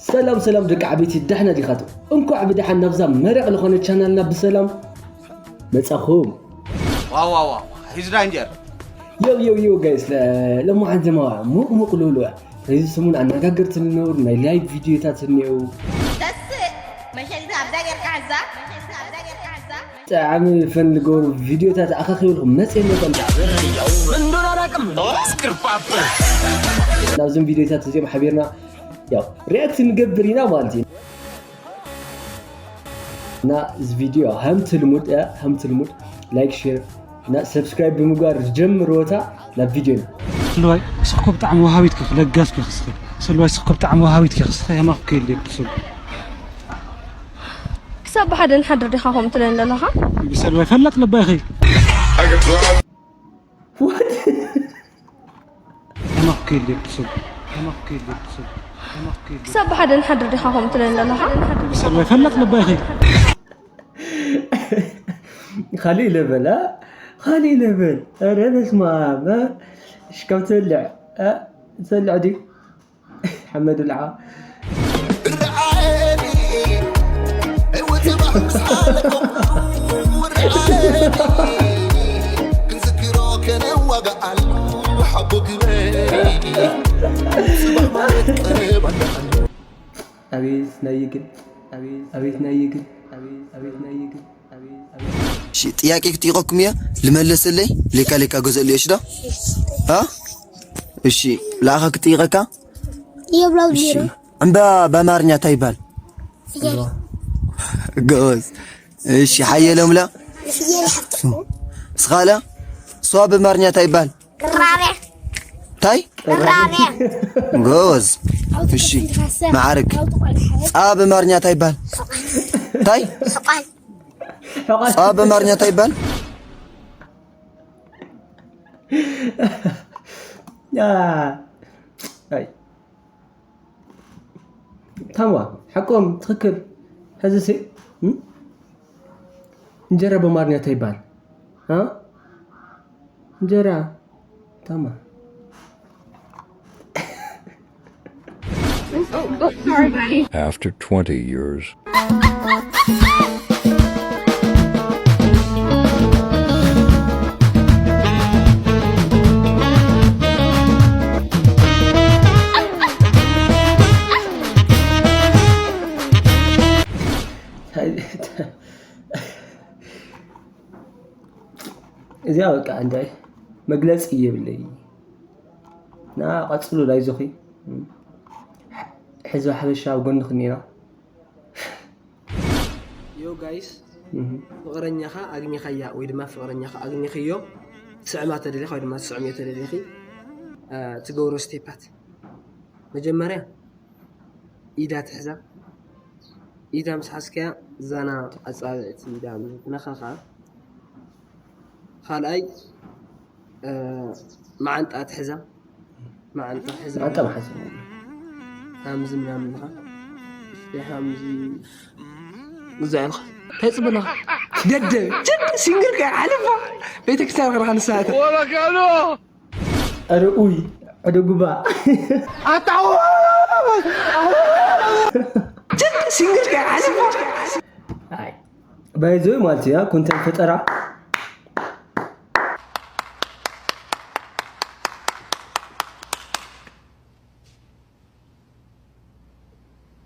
ሰላም ሰላም ደቂ ዓበይቲ፣ ደሕና ዲኻቱ? እንኳዕ ብደሓን ናብዛ መረቕ ዝኾነ ቻናልና ብሰላም መጻኹም። Wow, wow, wow. He's danger. ዮው ዮው ዮው ጋይስ፣ ለማዓን ዘማ ሙቕ ሙቕ ልብሉ። እዚ ሰሙን ኣነጋገርቲ ልነብሩ ናይ ላይቭ ቪዲዮታት እኒአው። ተስእ መሸግዲ ኣብዛ ጌርካ ሕዛ፣ መሸግዲ ኣብዛ ጌርካ ሕዛ። ብጣዕሚ ፈን ልገብሩ ቪዲዮታት ኣኻኺብልኩም መፅእ መጠን ናብዞም ቪዲዮታት እዚኦም ሓቢርና ያው ሪያክት ንገብር ኢና ማለት እዩ። እና እዚ ቪዲዮ ከም ትልሙድ እ፣ ከም ትልሙድ ላይክ፣ ሼር እና ሰብስክራይብ ብምግባር ጀምርዎ እታ ናብ ቪዲዮና። ሰልዋይ ስኮ ብጣዕሚ ወሃቢት ከ ለጋስ ከ ክስኸ ሰልዋይ ስኮ ብጣዕሚ ወሃቢት ከ ክስኸ የማፍ ከይል ይብስል ክሳብ ብሓደ ንሓድር ዲኻ ከምኡ ትብለኒ ዘለኻ? ሰልዋይ ፈላጥ ለባይ ኸይ የማፍ ከይል ይብስል የማፍ ከይል ይብስል የማፍ ከይል ክሳብ ብሓደ ንሓድር ዲኻ ከምኡ ትብለኒ ዘለኻ? ሰልዋይ ፈላጥ ለባይ ኸይ ካሊእ ለበል እ? ካሊእ ለበል። ኧረ በስመ ኣብ እ? እሽ ካብ ትበልዕ እ? ትበልዕ ድዩ? ሓመድ ልዓ ኣቤት ናይ ይግል ኣቤት ናይ ይግል ኣቤት ናይ ይግል ኣቤት ኣቤት እሺ ጥያቄ ክጥይቀኩም እየ ልመለሰለይ ሌካ ሌካ ገዘሉ እየ ሽዶ አ እሺ ላኻ ክጥይቀካ ይብላው እሺ ዲሩ ዕምባ በአማርኛ እንታይ ይባል ፍየል ጎበዝ እሺ ሓየለ ሙላ ፍየል ሓፍትኩ ስኻለ ሷ በአማርኛ እንታይ ይባል ቅራሪያ ታይ ቅራሪያ ጎበዝ እሺ ማዕርግ ጻ በአማርኛ እንታይ ይባል ታይ ሕቋል ጻ በአማርኛ እንታይ ይባል ኣይ ታማ ሓቆም ትኽክል ሕዚ ሲ እንጀራ በማርኛ እንታይ ይባል እ? እንጀራ ታማ After twenty years. እዚኣ በቃ እንታይ መግለፂ የብለይ ና ቀፅሉ ላይዞኺ ሕዚ ሓበሻ ኣብ ጎንኺ እኒና ዮ ጋይስ ፍቕረኛኻ ኣግኒኻያ ወይ ድማ ፍቕረኛኻ ኣግኒኽዮ ስዕማ ተደሊኻ ወይ ድማ ስዕምዮ ተደሊኺ ትገብሮ ስቴፓት መጀመርያ ኢዳ ትሕዛ ኢዳ ምስ ሓዝካያ ዛና ኣጻብዕቲ ኢዳ ነኸኻ ካልኣይ መዓንጣ ትሕዛ መዓንጣ ሕዛ መዓንጣ መሓዝ ሃምዚ ምናምን ኢልካ ሃምዚ እዛ ኢልካ ተፅብለኻ ደደብ ጅድ ሲንግል ከ ሓልፋ ቤተክርስትያን ከለካ ንሳተ ርኡይ ዕደ ጉባ ጅድ ሲንግል ከ ሓልፋ ባይዞይ ማለት እያ ኮንተንት ፈጠራ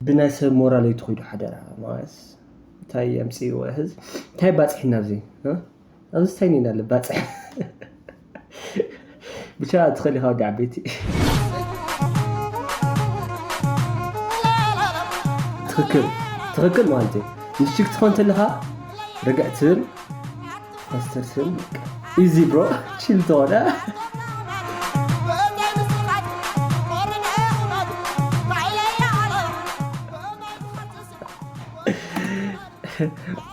ብናይ ሰብ ሞራል ኣይትኹይዱ ሓደራ ማለት እንታይ ኣምፅእዎ ህዝብ እንታይ ባፅሒና ኣብዚ ኣብዚ እንታይ ኔና ለባፅሕ ብቻ ትኽእል ኢኻ ወዲ ዓበይቲ ትኽክል ትኽክል ማለት እዩ ንሽክ ትኾን ተለኻ ርግዕ ትብል ማስተር ስም ኢዚ ብሮ ቺል ተኾነ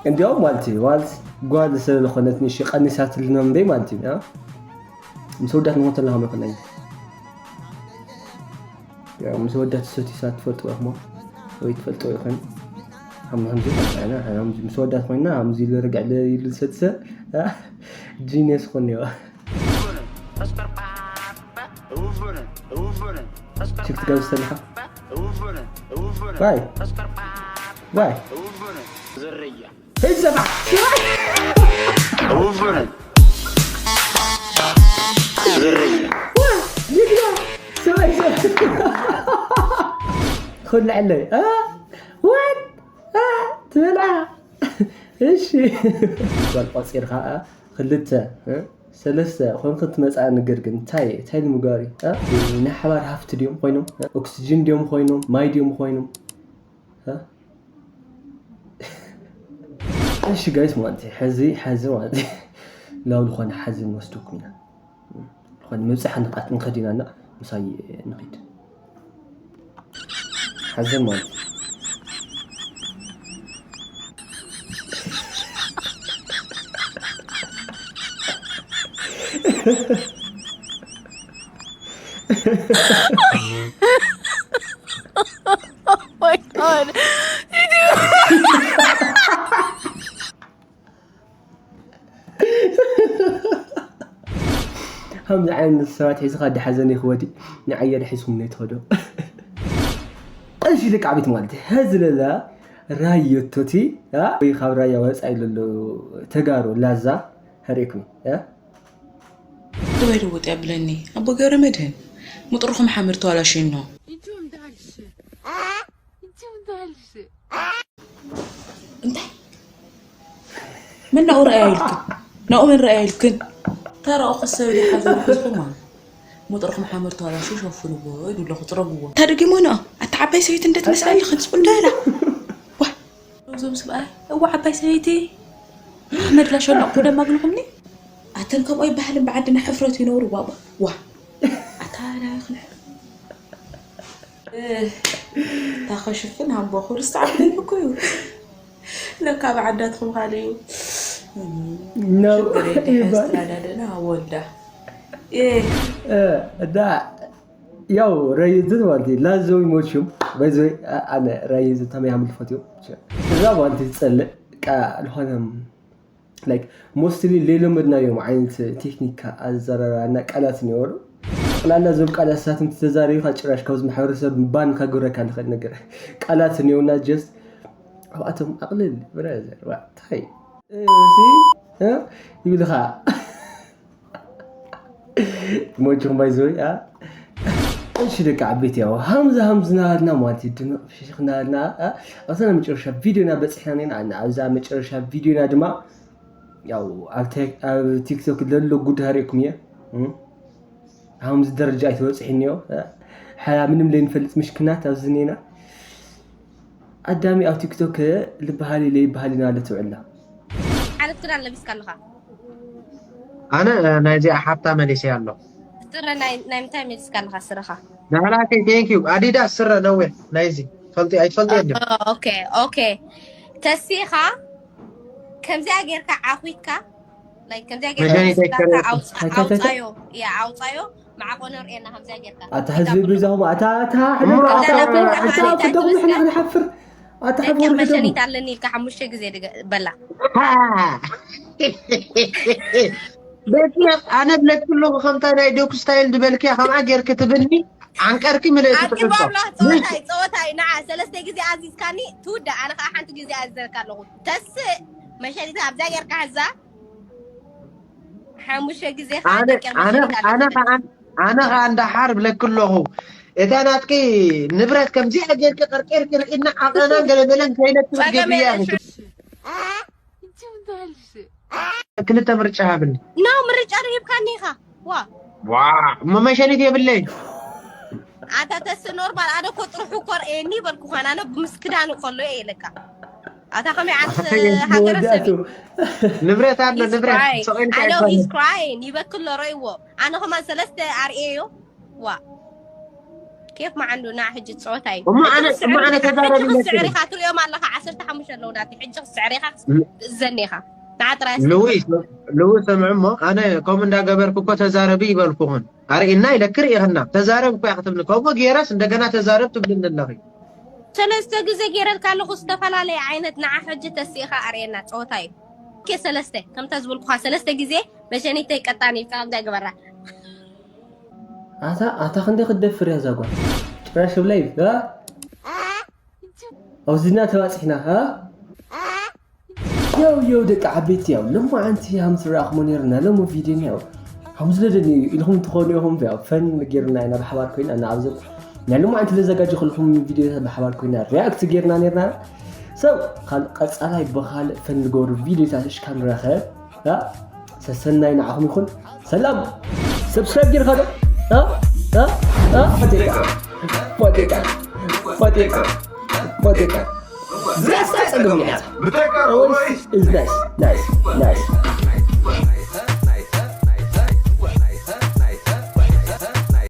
እንዲያውም ማለት እዩ ዋልስ ጓል ስለዝኾነት ንሽ ቀኒሳትልና እምበይ ማለት እዩ ምስ ወዳት ንኾን ተለኻ መኾነኝ ምስ ወዳት ሰቲሳ ትፈልጥዎ ኢኹሞ ወይ ትፈልጥዎ ይኾን ምስ ወዳት ኮይና ከምዚ ልርግዕ ኢሉ ዝሰጥሰ ጂኒየስ ኾን እዮ ችክ ትጋብዝ ተለኻ ዋይ ዋይ ዝርያ ህይ ሰብዓ ዝርያ ዋ ጅግና ሰብኣይ ሰብ ኩልዐለይ ዋ ትበልዓ እሺ ጓል ቆፂርካ ክልተ ሰለስተ ኮይንክ ትመፅኣ ነገር ግን እንታይ እንታይ ንምግባር እዩ ናይ ሓባር ሃፍቲ ድዮም ኮይኖም ኦክስጅን ድዮም ኮይኖም ማይ ድዮም ኮይኖም እሺ ጋይስ ማለት እዩ ሕዚ ሕዚ ማለት እዩ ናብ ዝኾነ ሓዚ ንወስደኩም ኢና ዝኾነ ምብፃሕ ንቃት ንኸዲና እና ምሳይ ንኺድ ሓዚ ማለት እዩ my god. ከምዚ ዓይነት ሰባት ሒዝኻ ዳሓዘን ይኽወዲ ንዓየ ዳሒዝኩም ነይ ትኸዶ እሺ ደቂ ዓቤት ማለት ሀዚ ለላ ራየቶቲ ወይ ካብ ራያ ወፃኢ ለሎ ተጋሩ ላዛ ሀሪእኩም ትበይ ልውጥ ያብለኒ ኣቦ ገብረ መድህን ምጥርኹም ሓምር ተዋላሽኖ እንታይ ምን ናኡ ረኣያ ኢልክን ናኡ መን ረኣያ ኢልክን ተራኡ ክሰብ ሓዘን ሕዝኹማ ምጥርኹም ሓምር ተዋላሽ ሸፍንዎ ይብለኹ ፅረግዎ እንታይ ደጊሞ ንኦ ኣታ ዓባይ ሰበይቲ እንደትመስላ ኣለኽን ፅቁ እንዳላ ዋ እዞም ስብኣይ እዋ ዓባይ ሰበይቲ መድላ ሸነቕኩ ደማግልኹምኒ ኣተን ከምኡ ይበሃልን ብዓድና ሕፍረት ይነብሩ ዋባ ዋ ኣታ ናይኽን ታኸሽፍን ሃምቦ ክርስቲ ዓብደል እኮ እዩ ለካ ብዓዳትኩም ካልእ እዩ ነው ሽግር የለ ስትራዳደና ወልዳ እና ያው ረይዝን ማለት እዩ ላዘው ይሞችም በዚ ኣነ ረይዝ ተመይ ሃምል ፈትዮ እዛ ማለት ዝጸልእ ቃ ዝኾነ like mostly ሌሎመድናዮም ዓይነት ቴክኒክ ኣዘራርባ እና ቃላት ይነበሩ ጠቅላላ ዞም ቃላት ሳትም ተዛሪብካ ጭራሽ ካብዚ ማሕበረሰብ ባን ከግብረካ ንኽእል ነገር ቃላት እኒውና just ኣብኣቶም ኣቅልል ብረዘር ታይ ይብልኻ ሞጅኹም ባይዘወይ እሺ ደቂ ዓበይቲ ያው ሃምዛ ሃምዝናሃልና ማለት እዩ ድምቕ ፍሽሽኽናሃልና ኣብዛ ናይ መጨረሻ ቪዲዮና በፂሕና ኔና ኣብዛ መጨረሻ ቪዲዮና ድማ ያው ኣብ ቲክቶክ ለሎ ጉድ ሃሪእኩም እየ ሃምዚ ደረጃ ኣይተበፅሒ እኒኦ ሓያ ምንም ለይንፈልጥ ምሽክናት ኣብዚ ኔና ኣዳሚ ኣብ ቲክቶክ ልበሃሊ ለይበሃሊ ናለ ትውዕላ ዓይነት ክዳን ለቢስካ ኣለኻ ኣነ ናይዚኣ ሓብታ መሊሰ ኣሎ ስረ ናይ ናይ ምንታይ መሊስካ ኣለኻ ስረኻ ናላከይ ቴንክ ዩ ኣዲዳስ ስረ ነዊሕ ናይዚ ፈልጢ ኣይትፈልጢ እንዲ ኦኬ ኦኬ ተሲኻ ከምዚኣ ጌርካ ዓኺትካ like ከምዚኣ ጌርካ መሸኒት ስላካ ኣይከለልኩ። ኣውፅ- ኣውፃዮ ያ ኣውፃዮ ማዕቆ ነርእየና ከምዚኣ ጌርካ ኣታ ህዝቢ ብዛኹም ኣታ ኣታ እሞ ኣታ ኣታ ኣታ ኣታ ኣታ ክደኹም ንሕና ክንሓፍር ኣታ ደቂ ሓፍሩ መሸኒት ኣለኒ ኢልካ ሓሙሽተ ግዜ ድገ- በላ በቲ ኣነ ብለኪ ኣለኹ ከምታ ናይ ዶክ ስታይል ዝበልክያ ከምኣ ጌርኪ ትብልኒ ዓንቀርኪ ምልእቲ ዓቂባ ትሕቶ ብላ ፀወታ እዩ ፀወታ እዩ ንዓ ሰለስተ ግዜ ኣዚዝካኒ ትውዳእ ኣነ ከዓ ሓንቲ ግዜ ኣዚዘካ ኣለኹ ተስእ መሸኒት ኣብዚኣ ጌርካ ሕዛ ሓሙሽተ ግዜ ከዓ ኣነ ደቂ ኣነ መሸኒት ኣነ ኣለኒ ከዓ ኣነ ከዓ እንዳሓር ብለኪ ኣለኹ እታ ናትኪ ንብረት ከምዚኣ ጌርኪ ቀርቂርኪ ርኢና ዓቐናን ገለገለን ከይለት ትብል ጸገም ጌግያ የለን። ክልተ ምርጫ ሃብኒ ኖ ምርጫ ዶ ሂብካኒ ኢኻ ዋ ዋ እሞ መሸኒት የብለይ ኣታ ተስ ኖርማል ኣነ እኮ ጥርሑ እኮ ርእየኒ በልኩ ኳን ኣነ ምስ ክዳኑ ከሎ እየ ኢለካ ኣታ ከመይ ዓይነት ሃገረሰብ ወዳቱ ንብረት ኣሎ He's ንብረት crying. ስቕ ኢልካ I know ኣይኮነን he's crying. ይበክሎ ረእይዎ ኣነ ከማን ሰለስተ ኣርእየዮ ዋ ኬፍ መዓንዱ ና ሕጂ ትፀወታ እዩ እሞ ኣነ እሞ ኣነ ተዛረቢ ሕጂ ይመስል ክስዕር ኢኻ ትሪኦም ኣለኻ ዓሰርተ ሓሙሽተ ኣለዉ ናቲ ሕጂ ክስዕር ኢኻ ትእዘኒ ኢኻ ንዓ ጥራይ ልዊ ልዊ ሰምዕ እሞ ኣነ ከም እንዳገበርኩ እኮ ተዛረቢ ይበልኩኹን ኣርእና ኢለክ ርኢኽና ተዛረብ እኮ ክትብሊ ከምኡ ገይረስ እንደገና ተዛረብ ትብልኒ ኣለኺ ሰለስተ ግዜ ገይረልካ ኣለኹ ዝተፈላለየ ዓይነት ንዓ ሕጂ ተሲእኻ ኣርእየና ፀወታ እዩ ኬ ሰለስተ ከምታ ዝብልኩኻ ሰለስተ ግዜ መሸኒተይ ቀጣን ኢልካ ከምዛ ግበራ ኣታ ኣታ ክንደይ ክትደፍር እያ እዛ ጓል ጭራሽ ብላይ እ? ኣብዚ ና ተባፂሕና ሃ? ያው ያው ደቂ ዓበይቲ ያው ሎማዓንቲ ሃምስ ረኣኹሞ ነርና ሎሚ ቪድዮና ያው ሃምስ ለደኒ ኢልኹም ትኾኑ ኢኹም ያው ፈን ጌርና ኢና ብሓባር ኮይና እና ኣብዚ ናይ ሎማዓንቲ ለዘጋጀኹልኩም ቪድዮታት ብሓባር ኮይና ሪያክት ጌርና ነርና። ሰብ ቀፃላይ ብኻልእ ፈን ዝገብሩ ቪድዮታት እሽካ ንራኸብ። ሰሰናይ ንዓኹም ይኹን። ሰላም። ሰብስክራይብ ጌርካ ዶ? ፋቴካ ፋቴካ ፋቴካ ፋቴካ ዝያስታ ጸገም እያ። ብተካ ሮይስ። Nice, nice, nice.